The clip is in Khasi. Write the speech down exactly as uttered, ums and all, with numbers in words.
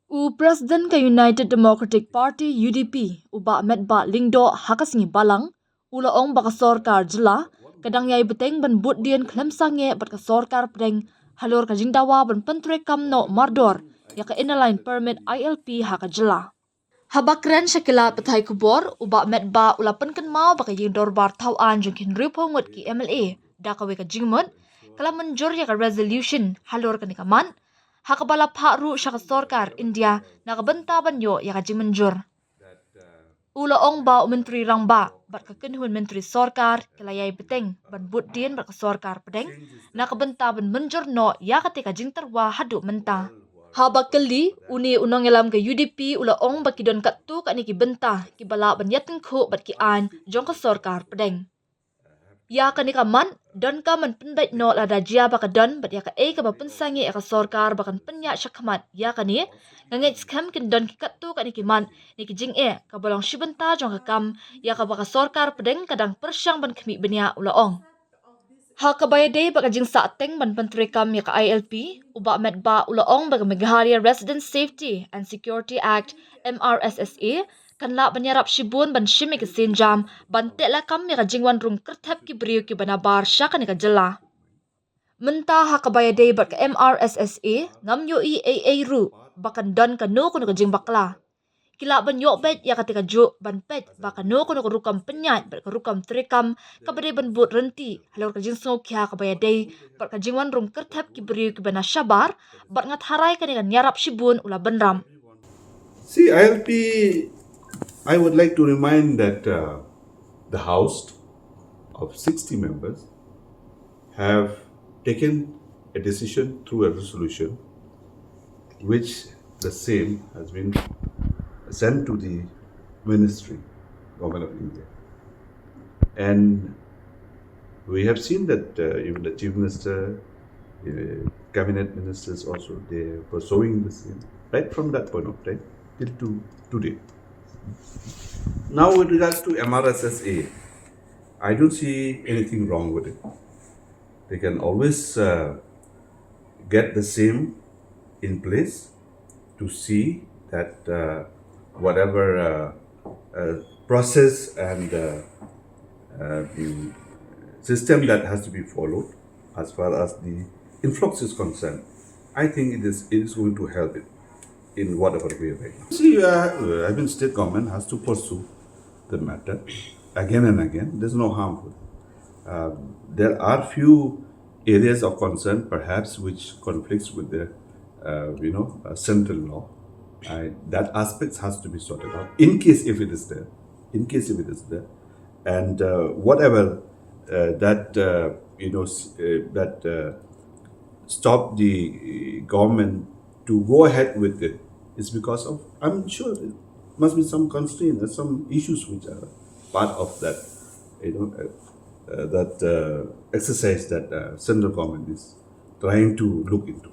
U President ka United Democratic Party, U D P, u Bah Metbah Lyngdoh, ha ka sngi Balang, u la ong ba ka sorkar jylla ka dang ïai bteng ban bud dien khlem sangeh bad ka sorkar pdeng halor ka jingdawa ban pyntreikam noh mardor ïa ka Inner Line Permit, I L P, ha ka jylla. Haba kren sha ki lad pathai khubor, u Bah Metbah u la pynkynmaw ba ka ïing dorbar thaw aiñ jong ki hynriewphew ngut ki M L A da kawei ka jingmut ka la mynjur ïa ka resolution halor kane ka mat, ha kaba la phah ruh sha ka sorkar India na ka bynta ban ïoh ïa ka jingmynjur. U la ong ba u Myntri Rangbah bad ka kynhun Myntri Sorkar ki la ïai bteng ban bud dien bad ka sorkar pdeng na ka bynta ban mynjur noh ïa kata ka jingtyrwa haduh mynta. Haba kylli, une u nongïalam ka U D P u la ong ba ki don katto katne ki bynta kiba lah ban ïatyngkhuh bad ki aiñ jong ka sorkar pdeng. Ïa kane ka mat donkam ban pynbeit noh lada jia ba ka don bad ïa kaei kaba pynsangeh ïa ka sorkar ba kan pynïaid shakhmat ïa kane. Nga ngeit skhem kin don ki katto katne ki mat ne ki jingeh kaba long shi bynta jong ka kam ïa kaba ka sorkar pdeng ka dang pyrshang ban khmih bniah, u la ong. Ha kaba ïadei bad ka jingsahteng ban pyntreikam ïa ka I L P, u Bah Metbah u la ong ba ka Meghalaya Residents Safety and Security Act, M R S S A, kan lah ban ïarap shibun ban shim ïa ki sienjam ban teh lakam ïa ka jingwan rung kyrthep ki briew kiba nabar sha kane ka jylla. Mynta ha kaba ïadei bad ka M R S S A, ngam ïohi ei ei ruh ba kan don kano kano ka jingbakla. Ki lah ban ïoh beit ïa kata kajuh ban peit ba kano kano ka rukom pynïaid bad ka rukom treikam kaba dei ban bud ryntih halor ka jingsngewkhia kaba ïadei bad ka jingwan rung kyrthep ki briew kiba na shabar, bad nga tharai kane kan ïarap shibun, u la bynrap. See, I L P, I would like to remind that uh, the House of sixty members have taken a decision through a resolution which the same has been sent to the ministry, Government of India. And we have seen that uh, even the Chief Minister, uh, cabinet ministers also, they are pursuing the same right from that point of time till to today. Now, with regards to M R S S A, I don't see anything wrong with it. They can always uh, get the same in place to see that uh, whatever uh, uh, process and uh, uh, the system that has to be followed as far as the influx is concerned, I think it is, it is going to help it in whatever way right now. See, uh, I mean, state government has to pursue the matter again and again. There's no harm for it. Uh, there are few areas of concern, perhaps, which conflicts with the, uh, you know, uh, central law. I, that aspect has to be sorted out in case if it is there, in case if it is there, and uh, whatever uh, that uh, you know s- uh, that uh, stop the government to go ahead with it is because of, I'm sure, it must be some constraint or some issues which are part of that, you know, uh, uh, that uh, exercise that uh, central government is trying to look into.